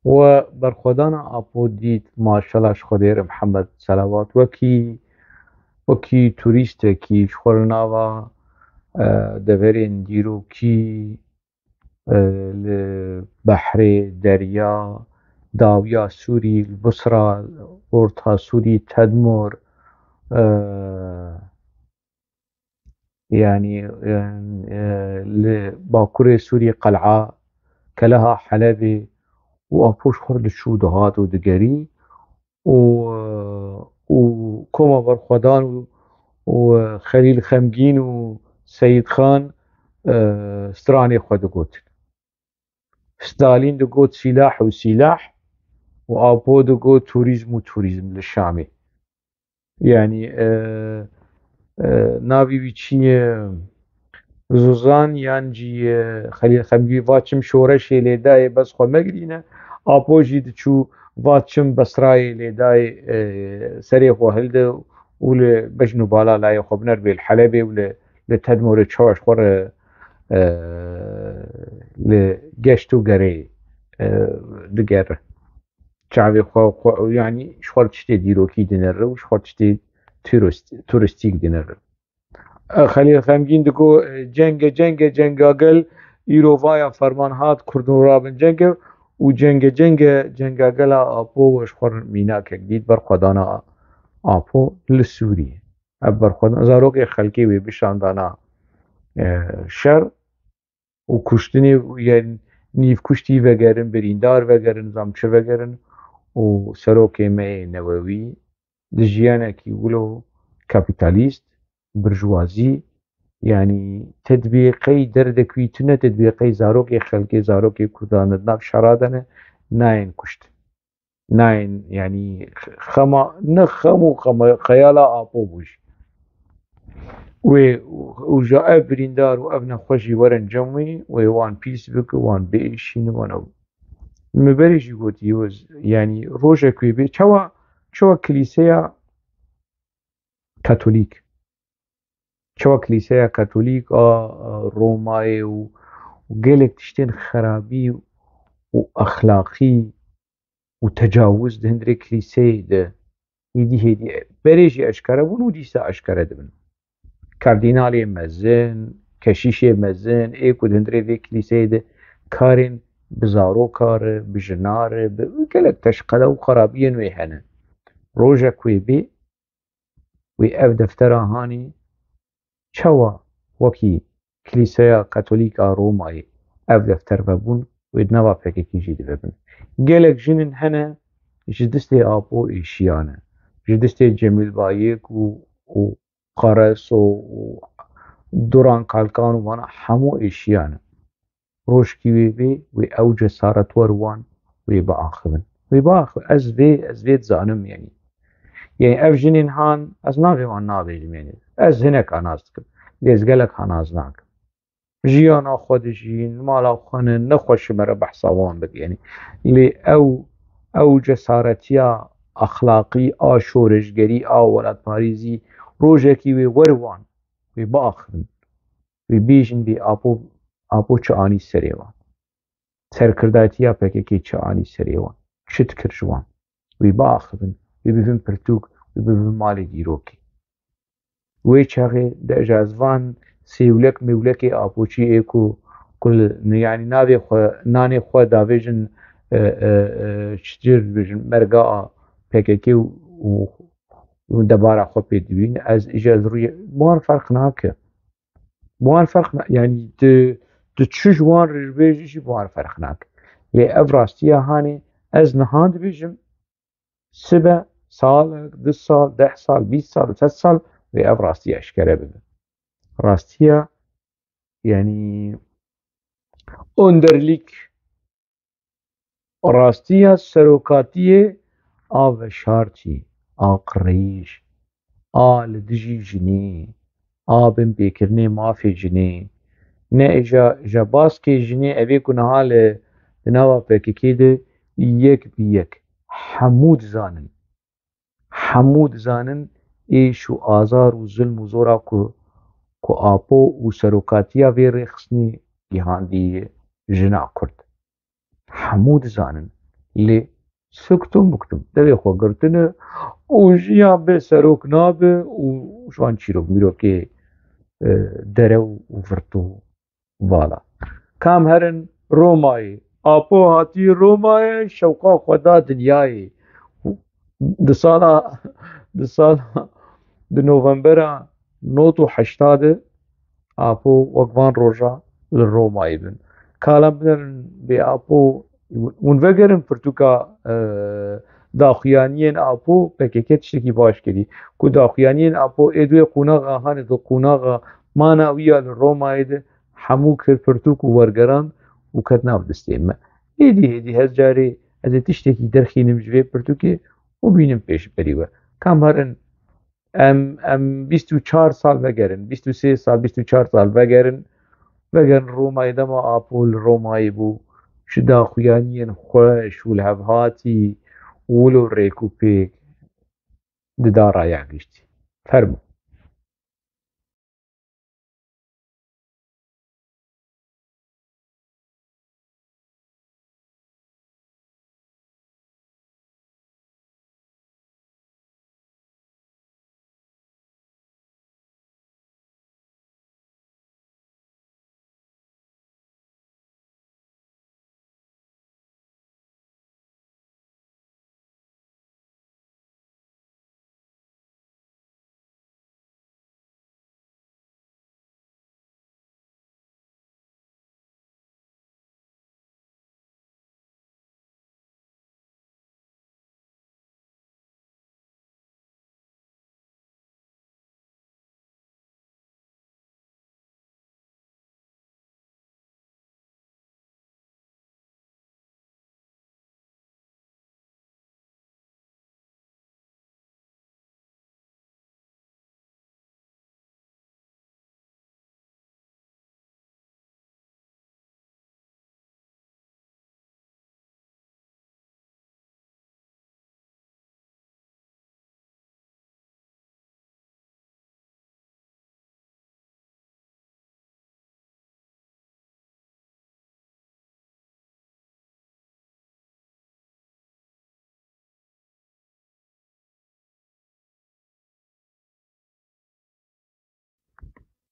We berxwedana Apo dît, maşela ji Xwedê re Mihemed selawat, wekî, wekî turîstekî ji xwe li nava, e, deverên dîrokî, e, li behrê, derya, dawiya Sûrî, li Busra, orta Sûrî, Tedmor, e, yanî, e, e, li bakurê Sûrî, Qel'a, Keleha Helebê û Apo ji xwe re diçû, dihat û digerî û, û Koma Berxwedan û, û Xelîl Xemgîn û Seyîd Xan, e, stranê xwe digotin. Stalîn digot sîlah û sîlah û Apo digot turîzm û turîzm li Şamê. Yanî, e, e, navê wî çi ye? Zozan yan jî, e, Xelîl Xemgîn va çim şoreşê lê dayê, bes xwe megirîne. Apo jî diçû va çim Besrayê lê dayê, e, serê xwe hilde û li bejn û bala layê xwe bineribê li Helebê û li, li Tedmorê çawa ji xwe re, e, li geşt û gerê, e, digere. Çavê xwe, xwe, yanî ji xwe tiştê dîrokî dinere û ji xwe tiştê turist-, turistîk dinere. E, Xelîl Xemgîn digo, e, cenge, cenge, cengagel, îro vaya ferman hat, Kurdin rabin cenge û cenge, cenge, cengagela Apo we ji xwe re mînakek dît, berxwedana Apo li Sûriyê. Ev berxwedan, zarokê xelkê wê bişandana, e, şer û kuştinê, yên nîvkuştî vegerin, birîndar vegerin, zam çi vegerin û serokê me yê newewî di jiyanekî wilo kapîtalîst, burjwazî, yanî te dibê qey derdek wî tune, te dibê qey zarokê xelkê, zarokê Kurdan di nav şera de ne, nayên kuştin. Nayên, yanî xema, ne xem û xema, xeyala Apo bû jî. Wê û ja ev birîndar û ev nexweş jî werin cem wî, wê wan pîs bike, wan biêşîne, wan ew. Min berê jî gotî, yanî rojek wê bê, çawa, çawa kilîseya Katolîk, çawa kilîseya Katolîk a, a Romayê û, û gelek tiştên xerabî û exlaqî û tecawuz di hundirê kilîseyê de êdî hêdî berê jî eşkere bûn û dîsa eşkere dibin. Kardînalê mezin, keşîşê mezin, ê ku di hundirê vê kilîseyê de karên bi zaroka re, bi jina re, bi gelek teşqele û xerabiyên wê hene. Rojek wê bê, wê ev deftera hanê çawa wekî Kilîseya Katolîk a Romayê ev defter vebûn, wê di nava P K K jî divebin. Gelek jinên hene ji distê Apo êşiyane, ji distê Cemîl Bayik û, û Qareso û Duran Kalkan û vana hemû êşiyane. Rojkî wê bê, wê ew cesaretwer wan wê biaxivin. Wê biaxivin. Ez vê, ez vê dizanim, yanî. Yanî ev jinên han, ez navê wan nabêjim, yanî. Ez hinek hanaz dikim. Lê ez gelek hanaz nakim. Jiyana xwe dijîn, mala xwe ne, nexweş ji me re behsa wan bike, yanî. Lê ew, ew cesaretiya exlaqî, a şoreşgerî, a welatparêzî, rojekî wê wer wan, wê biaxivin. Wê bêjin bê Apo, Apo çi anî serê wan. Serkirdatiya P K K çi anî serê wan. Çi dikir ji wan. Wê biaxivin. Wê bibin pirtûk. Wê bibin malê dîrokê. Wê çaxê de ji ez van sêwlek mêwlekê Apoçî ê ku, ku li, yanî navê xwe, nanê xwe davêjin, e, e, e, çi dibêjin, merga a P K K û, û, û debara xwe pê dibîn. Ez, ji ez rûyê, bi wan ferq nake. Bi wan ferq na-, yanî di, di çi ji wan re bêjî jî bi wan ferq nake. Lê ev rastiya hanê ez niha dibêjim, sibe, salek, du sal, deh sal, bîst sal, sed sal wê ev rastiya eşkere bibe. Rastiya, yanî, önderlik Rastiya serokatiyê a veşartî, a qirêj, a li dijî jinê, a binpêkirinê mafê jinê, ne îja, îja baskê jinê, evê ku niha li, di nava P K K de yek bi yek hemû dizanin. Hemû dizanin êş û azar û zilm û zora ku, ku Apo û serokatiya vê rêxistinê gihandiye jina Kurd. Hemû dizanin Lê suktum buktum. Devê xwe girtine û jiyan bê serok nabe û ji wan çîrok mîrokê, e, dere û virt û vala. Kam herin Romayê. Apo hatî Romayê, şewqa xwe da dinyayê. Di sala, di sala, di novembera nod û heşta de Apo wek van roja li Romayê bin. Kalan binerin bê Apo, hûn vegerin pirtûka, e, daxuyaniyên Apo, P K K tiştekî baş kirî. Ku daxuyaniyên Apo ê duê qûnaxa hanê di qûnaxa mana wî ya li Romayê de hemû kir pirtûk û wergeran û ket nav destê me. Êdî, êdî her carê ez ê tiştekî derxînim ji vê pirtûkê û bînim pêşberî we. Kam herin em, em bîst û çar sal vegerin, bîst û sê sal, bîst û çar sal vegerin, vegerin Romayê, dema Apo li Romayê bû, ji daxuyaniyên xweş û lihevhatî û wilo rêk û pêk dida raya giştî. Fermo.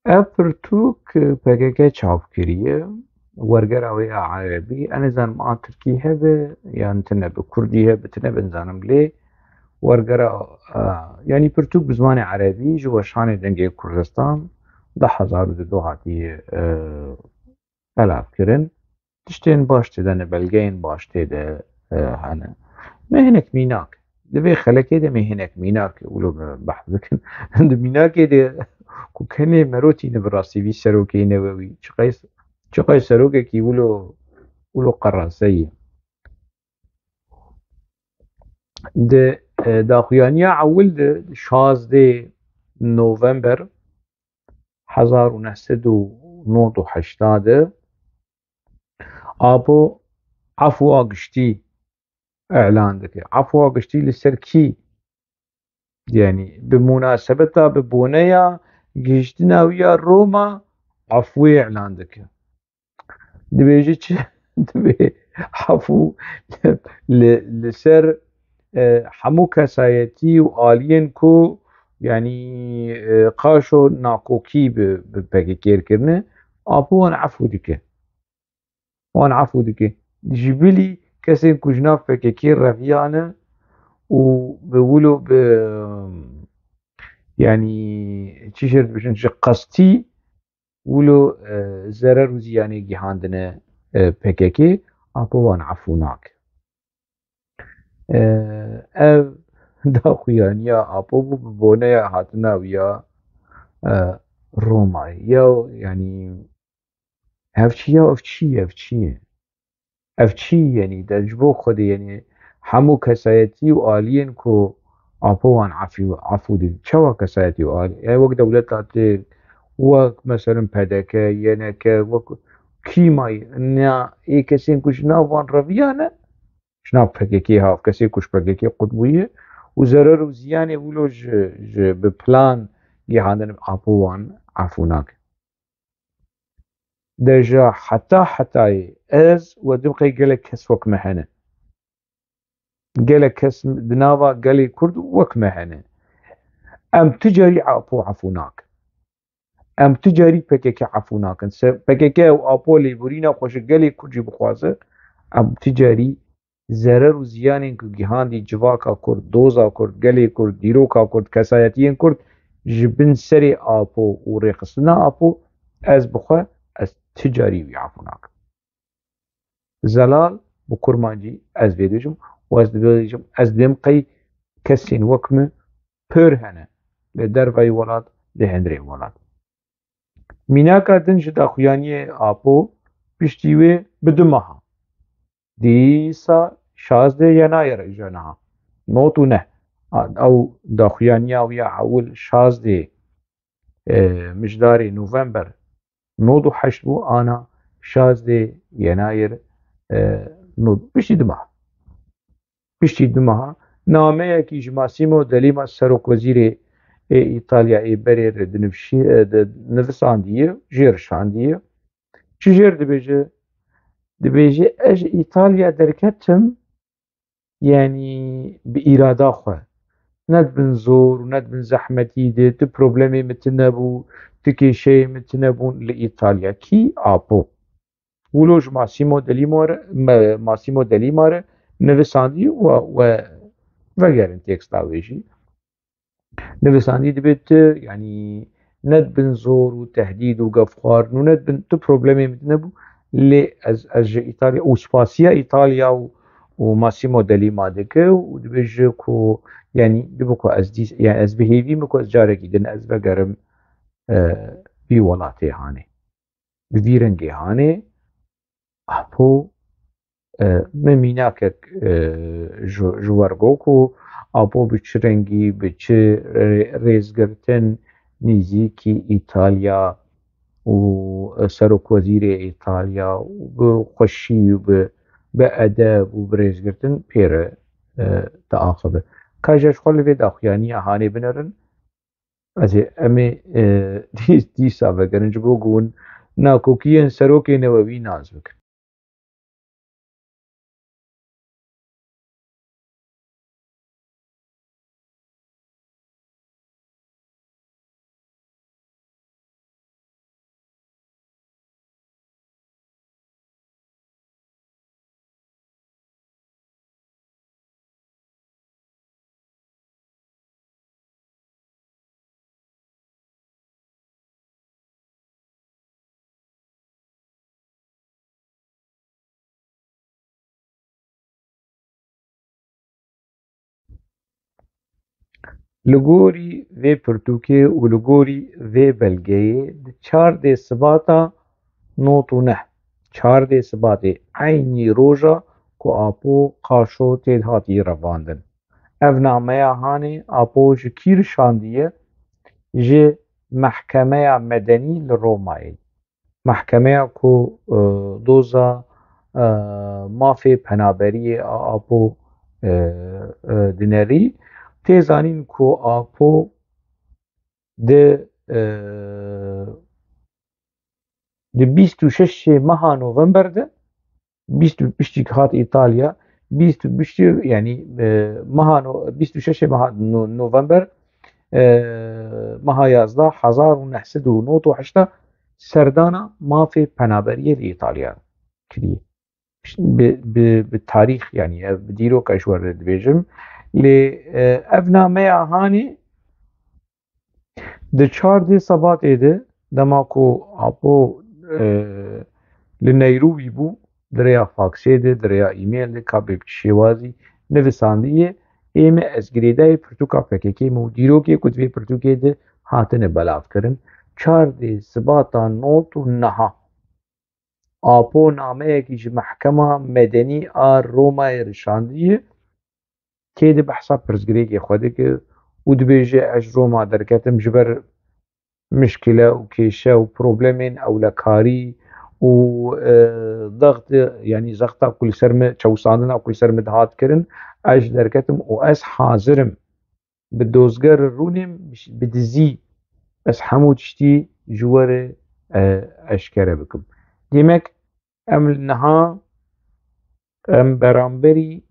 Ev pirtûk P K K çap kiriye. Wergera wê ya erebî, ez nizanim a tirkî hebe yan tine, bi kurdî hebe, tine, nizanim, lê wergera, e, yanî pirtûk bi zimanê erebî ji Weşanê Dengê Kurdistan du hezar û du hatiye, e, belav kirin. Tiştên baş tê de ne, belgeyên baş tê de, e, hene. Me hinek mînak. Di vê xelekê de me hinek mînak wilo me behs bikin. Di mînakê de ku kenê merotîne bi rastî vî serokê newewî. Çiqey, çiqey serokekî wilo, wilo qeraseyî. Di, e, daxuyaniya ewil de, şazdê november hezar û neh sed û nod û heştê de, Apo efwa giştî îlan dike. Efwa giştî li ser kî? Yanî bi munasebeta, bi boneya gihiştina wî ya Roma efwê îlan dike. Dibêje çi? Dibê efû li, li ser, e, hemû kesayetî û aliyên ku, yanî, e, qaşo nakokî bi, bi P K K kirine, Apo wan efû dike. Wan efû dike. Ji bilî kesên ku ji nav P K K reviyane û bi wilo bi, yanî, çi jê re dibêjin, ji qestî wilo, e, zerer û ziyanê gihandine, e, P K K, Apo wan efû nake. E, ev daxuyaniya Apo bû bi boneya hatina wî ya, e, Romayê. Ya, yanî, ev çi ya, ev çi ye, ev çi ye? Ev çi, yanî, de ji bo Xwedê, yanî, hemû kesayetî û aliyên ku Apo wan efî-, efû dî, çawa kesayetî û alî? Yanî, wek dewleta Tirk, wek, meselen, P D K, Y N K, wek kî mayî, ne, ê kesên ku ji nav wan reviyane, ji nav P K K hav, kesê ku ji P K K qut bûye û zerer û ziyanê wilo ji, ji bi plan gihandin, Apo wan efû nake. Deja heta hetayê ez we dibqê gelek kes wek me hene. Gelek kes di nava gelê Kurd wek me hene. Em ti carî Apo efû nakin. Em ti carî P K K efû nakin. Se-, P K K û Apo lêborîna xwe ji gelê Kurd jî bixwaze, em ti carî zerer û ziyanên ku gihandî civaka Kurd, doza Kurd, gelê Kurd, dîroka Kurd, kesayetiyên Kurd ji bin serê Apo û rêxistina Apo, ez bi xwe, ez ti carî wî efû nakim. Zelal bi kurmancî ez vê dibêjim û ez dibêjim, ez dibêm qey kesên wek min pir hene li derveyî welat, li hundirê welat. Mînaka din ji daxuyaniyê Apo piştî wê bi du meha. Dîsa şazdeh Yenayir ji niha. Not û neh. A-, ew daxuyaniya wî ya ewil şazdeh, e, Mijdarê November nod û heşt bû, ana şazdeh Yenayir, e, nod, piştî du meha. Piştî du meha nameyekî ji Massimo De Lima serokwezîrê ê Îtalyayê berê re dinivşî-, e, di-, nivisandiye, jê re şandiye. Çi jê re dibêje? Dibêje, ez ji Îtalya derketim, yanî bi îrada xwe. Ne dibin zor û ne dibin zehmetî de, tu problemê min tune bû, tu kêşeyê min tune bûn li Îtalya. Kî? Apo. Wilo ji Massimo De Lima re, me-, Massimo De Lima re nivisandî we, we vegerin teksta wê jî. Nivisandî dibê tu, yanî ne dibin zor û tehdîd û gefxwarin û ne dibin tu problemê min nebû. Lê ez, ez ji Îtalya û spasiya Îtalya û, û Massimo De Lima dike û dibêje ku, yanî dibe ku ez dîs, yanî ez bi hêvî me ku ez carekî din ez vegerim, e, vî welatê hanê. Bi vî rengê hanê, Apo, e, min mînakek, e, ji, ji we re got ku Apo bi çi rengî, bi çi rê-, rêzgirtin nîzîkî Îtalya û serokwezîrê Îtalya û bi xweşî û bi, bi edeb û bi rêzgirtin pê re, e, diaxive. Ka ji xwe li vê daxuyaniya hanê binerin, ez ê, em ê, e, dî-, dîsa vegerin, ji bo ku hûn nakokiyên serokê newewî nas bikin. Li gorî vê pirtûkê û li gorî vê belgeyê di çardê Sibata nod û neh, çardê Sibatê eynî roja ku Apo Qaşo tê hatî revandin. Ev nameya hanê Apo ji kî re şandiye? Ji mehkemeya medenî li Romayê. Mehkemeya ku, e, doza, e, mafê penaberiyê a Apo, e, e, dinerî. Tê zanîn ku Apo di, e, di bîst û şeşê meha November de, bîst û piştî hat Îtalya, bîst û piştî, yanî, e, meha no-, bîst û şeşê meha no-, November, e, meha yazdeh, hezar û neh sed û nod û heşt serdana mafê penaberiyê li Îtalya kiriye. Bi, bi, bi tarîx, yanî ev bi dîroka ji we re dibêjim. Lê, e, ev nameya hanê di çardê Sebatê de, dema ku Apo, e, li Neyrobî bû, di rêya faksê de, di rêya email de, ka bi şêwazî nivisandiye, ê me ez girêdayê pirtûka P K K me û dîrokê ku di vê pirtûkê de hatine belavkirin. Çardê Sibata nod û neh Apo nameyekî ji Mehkema Medenî a Romayê re şandiye. Tê de behsa pirsgirêkê xwe dike û dibêje, ez ji Roma derketim ji ber mişkile û kêşe û problemên ewlekarî û, e, zext, yanî zexta ku li ser me, çewsandina ku li ser me dihat kirin, ez ji derketim û ez hazir im bi dozger rûnêm, bi dizî ez hemû tiştî ji we re, e, eşkere bikim. Demek em li niha, em beramberî,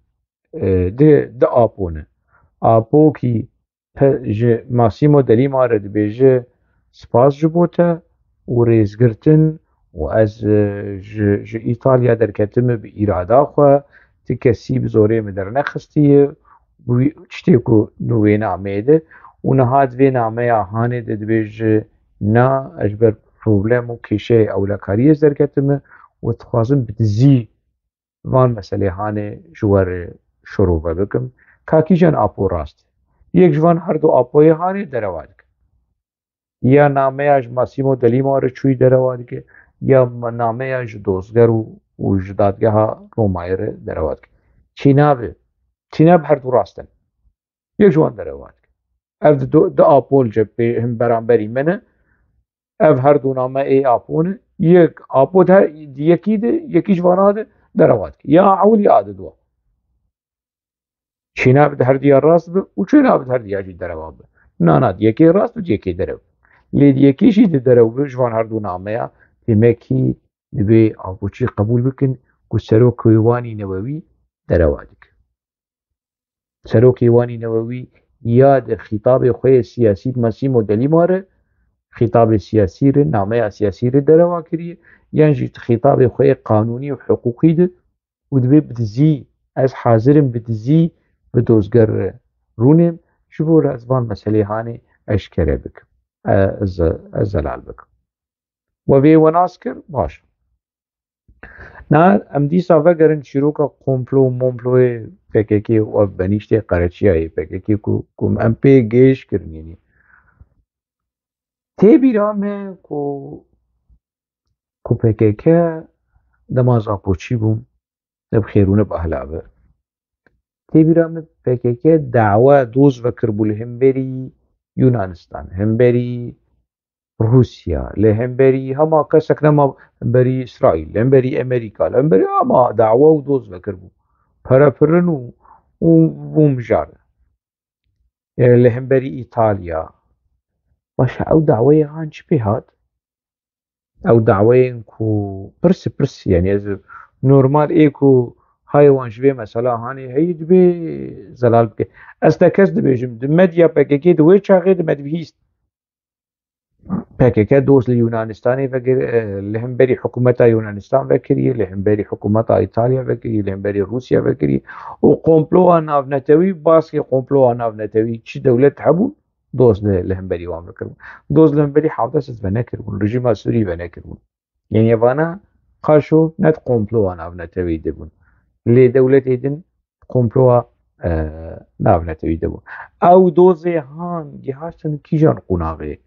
e, di, di Apo ne. Apokî pe, ji Massimo Delimare dibêje, spas ji bo te û rêzgirtin û ez, e, ji, ji Îtalya derketime bi îrada xwe, ti kesî bi zorê min dernexistiye, wî tiştê ku di wê nameyê de û niha di vê nameya hanê de dibêje, na, ez ji ber problem û kêşeyê ewlekariyê ez derketime û dixwazim bi dizî van meselê hanê ji we re şirove bikim. Ka kîjan Apo rast e? Yek ji van her du Apoyê hanê derewa dike. Ya nameya ji Massimo Delimare çûyî derewa dike, ya ma-, nameya ji dozger û, û ji dadgeha Romayê re derewa dike. Çînabe, çînabe her du rast in. Yek ji wan derewa dike. Ev di do-, di Apo li cem pê-, him beramberî me ne. Ev her du name ê Apo ne. Yek Apo di her, di yekî de, yekî ji vana de derewa dike. Ya ewil ya di dua. Çînabe di her diya rast bi û çînabe di her diya jî derewa bi. Na, na, di yekê rast bi, di yekê derew. Lê di yekê jî di derew bi, ji van her du nameya demekî divê Apoçî qebûl bikin ku serokê wan î Newewî derewa dike. Serokê wan î Newewî ya di xîtabê xwe yê siyasî bi Massimo Delimare, xîtabê siyasî re, nameya siyasî re derewa kiriye, yan jî di xîtabê xwe yê qanûnî û hiqûqî de û dibê bi dizî, ez hazir im bi dizî bi dozger re rûnêm, ji bo re ez van meselê hanê eşkere bikim. E, ez, ez zelal bikim. We vê we nas kir, baş. Na, em dîsa vegerin çîroka komplo û momployê P K K û ev benîştê qereçiyayê P K K ku, ku em pê gêj kirin, yanî. Tê bîra me ku, ku P K K dema ez Apoçî bûm, ne bi xêr û ne bi ehla be. Tê bîra me P K K dawa doz vekiribû li hemberî Yunanistan, hemberî Rûsya, li hemberî hema kesek nema hemberî Îsraîl, li hemberî Amerîka, li hemberî hema dawa û doz vekiribû. Pere pirin û, û bû mijar. E, li hemberî Îtalya. Baş e, ew daweyê han çi pê hat? Ew daweyên ku pirs e, pirs, yanî ez normal ê ku hayê wan ji vê mesela hanê heyî dibê zelal bike. Ez tekez dibêjim, di medya P K K di wê çaxê de me dibihîst. P K K doz li Yunanistanê vekir, e, li hemberî hikûmeta Yunanistan vekiriye, li hemberî hikûmeta Îtalya vekiriye, li hemberî Rûsya vekiriye. Û komploa navnetewî, baskê komploa navnetewî çi dewlet hebûn, doz li, li hemberî wan vekiribûn. Doz li hemberî Hafda Sed venekiribûn, rejîma Sûrî venekiribûn. Yanî vana qaşo ne di komploa navnetewî de bûn. Lê dewletê din komploa, e, navnetewî de bû. Ew dozê han gihaştin kîjan qonaxê?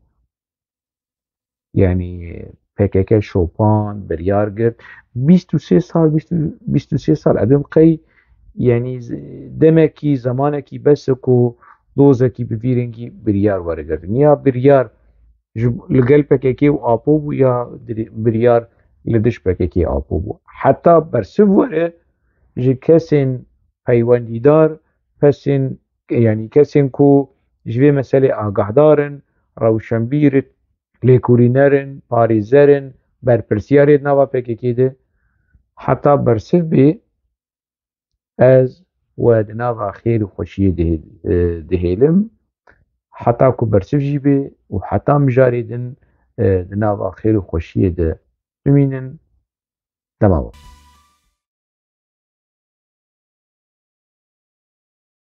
Yanî P K K şopand, biryar girt. Bîst û sê sal, bîst, bîst û sê sal, edim qey, yanî z-, demekî, zemanekî bes e ku dozekî bi vî rengî biryar were girtin. Ya biryar ji, li gel P K K û Apo bû ya dirê-, biryar li dij P K K Apo bû. Heta bersiv were ji kesên peywendîdar, pesên, yanî kesên ku ji vê meselê agahdar in, rewşenbîr in, lêkolîner in, parêzer in, berpirsiyarê di nava P K K de, heta bersiv bê, ez we di nava xêr û xweşiyê dihê-, e, dihêlim. Heta ku bersiv jî bê û heta mijarê din, e, di nava xêr û xweşiyê de bimînin. Dema we.